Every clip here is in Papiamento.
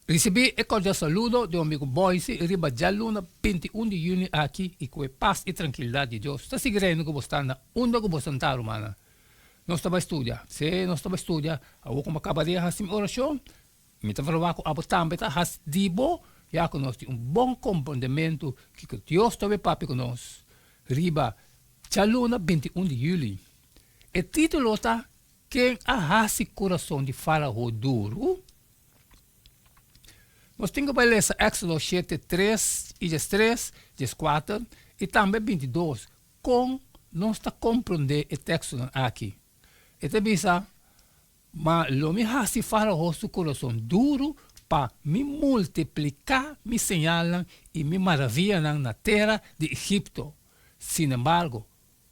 Risibí e kordial saludo di un amigu Boise riba djaluna 21 di yüni aki i ku e pas i trankilidat di Dios ta sigui reina ku bo sta na unda ku bo sentá, rumannan. Nos ta bai studia. Sí, nos ta bai studia. Awor ku mi a kaba di hasi mi orashon, mi ta verwagt ku abo tambe ta hasi di bo, ya ku nos tin un bon komprondementu kiko Dios ta bai papia ku nos riba djaluna 21 di yüli. E título ta Ken a hasi kurason di Fárao duru? Nos tin ku bai lesa Éksodo shete, tres i diestres, dieskuater i tambe bintidos. Kon nos ta komprondé e tekstonan aki? E ta bisa, Ma lo mi hasi Fárao su kurason duru pa mi multipliká mi señalnan i mi maravianan na tera di Egipto. Sinembargo,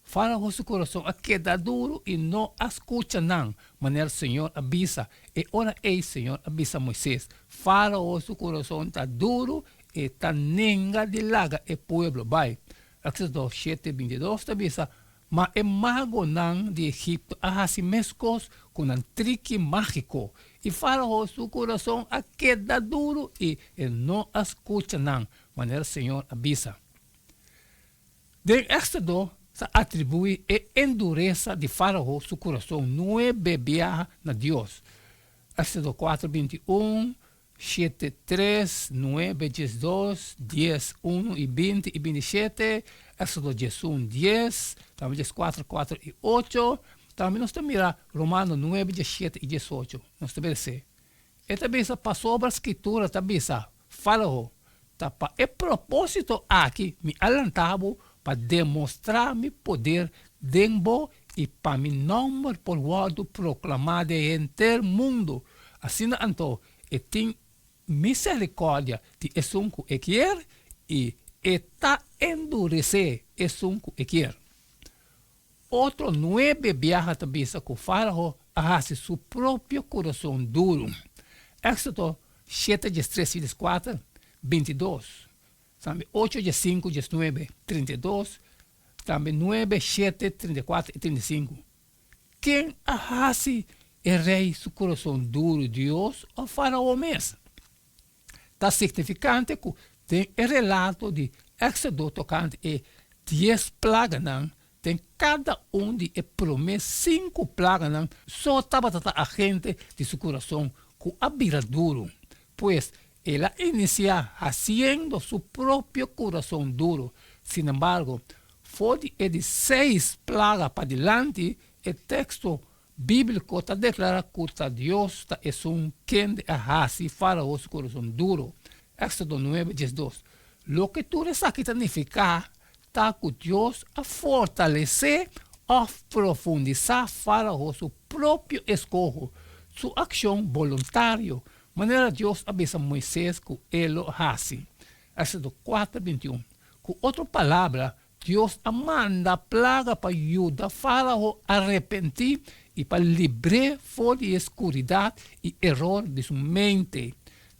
Fárao su kurason a keda duru i no a skucha nan, manera Señor a bisa. E ora ei Señor a bisa Moisés, Fárao su kurason ta duru, e ta nenga di laga e pueblo bai. Éksodo shete bintidos ta bisa, Ma e magonan di Egipto a hasi meskos ku nan triki mágiko, i Fárao su kurason a keda duru i e no a skucha nan, manera Señor a bisa. Den Éksodo ta atribuí e enduresa di Fárao su kurason nuebe biaha na Dios. Éksodo kuater 21, shete, tres, nuebe, 12, dies, unu i binti i 27, Éksodo 11, dies, tambe 14, kuater i ocho. Tambe nos ta mira Romano nuebe, 17 i 18. Nos ta bira. E ta bisa pasobra Skritura ta bisa, Fárao, ta pa e propósito aki mi a lanta bo pa demostrá mi poder den bo i pa mi nòmber por wòrdu proklamá den henter mundu. Asina anto, e tin miserikòrdia di esun ku e kier i e ta enduresé esun ku e kier. Otro nuebe biaha ta bisa ku Fárao a hasi su propio kurason duru. Éksodo shete 13 i 14, 22, tambe ocho 15 19, 32, tambe nuebe, shete, 34 i 35. Ken a hasi e rei su kurason duru, Dios òf Fárao mes? Ta signifikante ku den e relato di Éksodo tokante e dies plaganan, den kada un di e promé sinku plaganan so tabata ta agente di su kurason ku a bira duru. Pues, el a inisiá hasiendo su propio kurason duru. Sinembargo, for di e di seis plaga padilanti, e teksto bíbliko ta deklará ku ta Dios ta esun kende a hasi Fárao su kurason duru. Éksodo nuebe, 12. Loke tur esaki ta nifiká ta ku Dios a fortalesé òf profundisá Fárao su propio eskoho, su akshon boluntario, manera Dios a bisa Moisés ku e lo hasi. Éksodo kuater, 21. Ku otro palabra, Dios a manda plaga pa yuda Fárao arepentí i pa libr'é for di e skuridat i eror di su mente.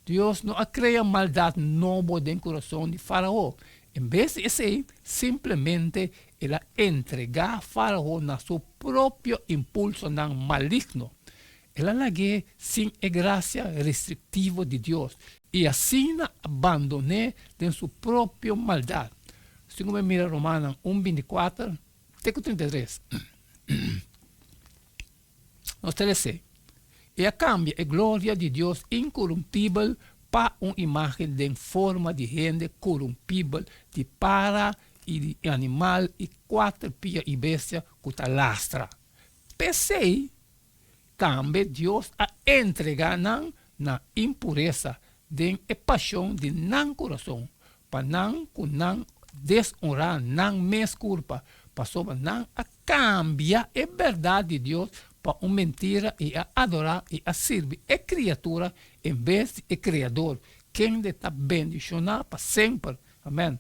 Dios no a krea maldat nobo den kurason di Fárao. En bes di esei, simplemente el a entregá Fárao na su propio impulsonan maligno. El a lag'é sin e grasia restriktivo di Dios i asina a bandon'é den su propio maldat. Segun bo mira Romanan un 24 te ku 33, nos ta lesa, E a kambia e gloria di Dios inkorumpibel pa un imágen den forma di hende korumpibel, di para i di animal i kuater pia i bestia ku ta lastra. P'esei tambe Dios a entregá nan na impuresa den e pashon di nan kurason, pa nan ku nan desonrá nan mes kurpa, pasobra nan a kambia e bèrdat di Dios pa un mentira i a adorá i a sirbi e kriatura en bes di e Kreador, kende ta bendishoná pa semper. Amèn.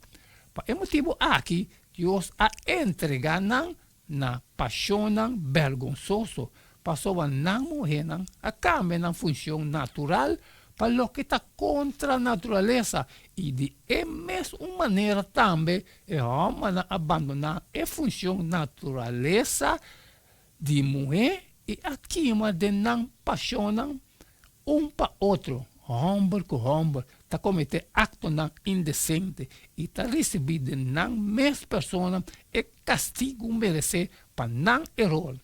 Pa e motibu aki Dios a entregá nan na pashonnan bergonsoso, pasobra nan muhénan a kambia nan funshon natural pa loke ta kontra naturalesa, i di e mes un manera tambe e hòmbernan a bandoná e funshon naturalesa di muhé i a kima den nan pashonnan un pa otro. Hòmber ku hòmber ta kometé aktonan indesente i ta risibí den nan mes persona e kastigu meresé pa nan eror.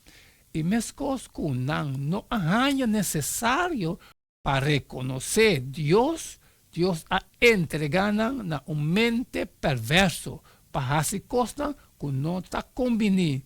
I meskos ku nan no a haña nesesario pa rekonosé Dios, Dios a entregá nan na un mente pèrvèrso pa hasi kosnan ku no ta kombiní.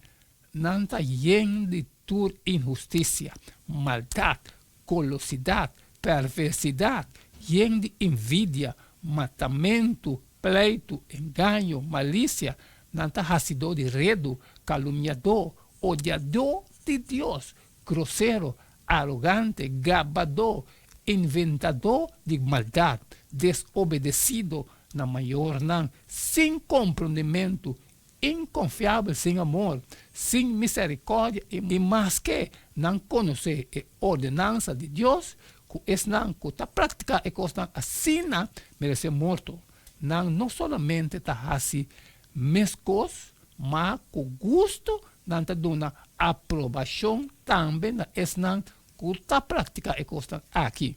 Nan ta yen di tur inhustisia, maldat, golosidat, pèrversidat, yen di envidia, matamentu, pleitu, engaño, malisia. Nan ta hasidó di redu, kalumniadó, odiadó di Dios, grosero, arogante, gabadó, inventadó di maldat, desobedesido na mayornan, sin komprondementu, inkonfiabel, sin amor, sin miserikòrdia i maske nan konosé e ordenansa di Dios, ku esnan ku ta praktiká e kosnan asina meresé morto. Nan no solamente ta hasi meskos, ma ku gustu nan ta duna aprobashon tambe na esnan ku ta praktiká e kosnan aki.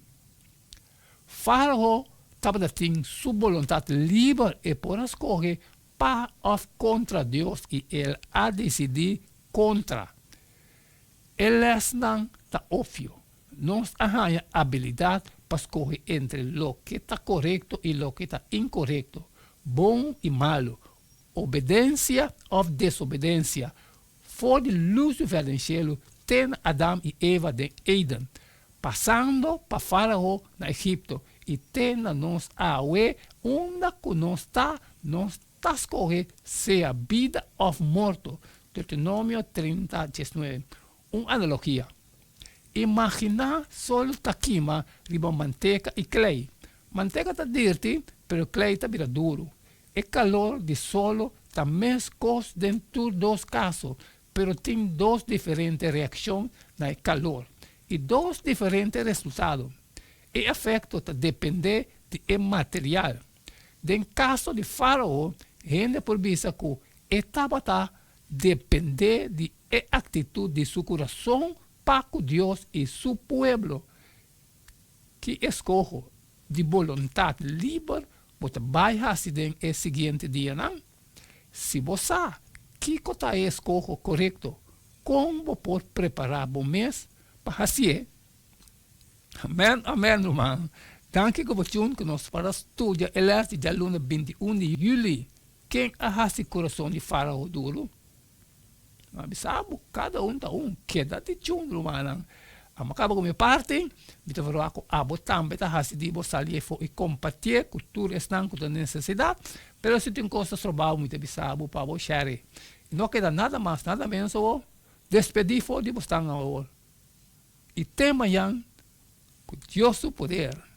Fárao tabata tin su boluntat liber, e por a skohe pa òf kontra Dios i el a disidí kontra. E lèsnan ta opvio. Nos a haña abilidat pa skohe entre loke ta korekto i loke ta inkorekto, bon i malu, obedensia òf desobedensia, for di Lucifer den shelu te na Adam i Eva den Eden, pasando pa Fárao na Egipto i te na nos awe unda ku nos ta, nos ta skohe sea bida òf morto, Deuteronomio 30, 19. Un analogia. Imaginá sol ta kima riba manteka i klei. Manteka ta dirti, pero klei ta bira duru. E kalor di solo ta meskos den tur dos kaso, pero tin dos diferente reakshon na e kalor i dos diferente resultado. E efekto ta dependé di e material. Den kaso di Fárao, hende por bisa ku e tabata dependé di e aktitut di su kurason pa ku Dios i su pueblo. Ki eskoho di boluntat liber bo ta bai hasi den e siguiente dianan? Si bo sa kiko ta e eskoho korekto, kon bo por prepará bo mes pa hasié? Amèn, amèn, ruman. Danki ku bo tune ku nos para studia e lès di djaluna 21 di yüli. Ken a hasi kurason di Fárao duru? Mi a bisa bo, kada un ta un. Keda di tune, rumannan. Amo a kaba ku mi parti, mi ta verwagt ku abo tambe ta hasi di bo sali efo i kompartié ku tur esnan ku ta den nesesidat. Pero si tin kos ta stroba bo, mi ta bisa bo pa bo share. I no keda nada mas, nada menos awor. Despedí for di bo stan awor. I te mañan, ku Dios su poder.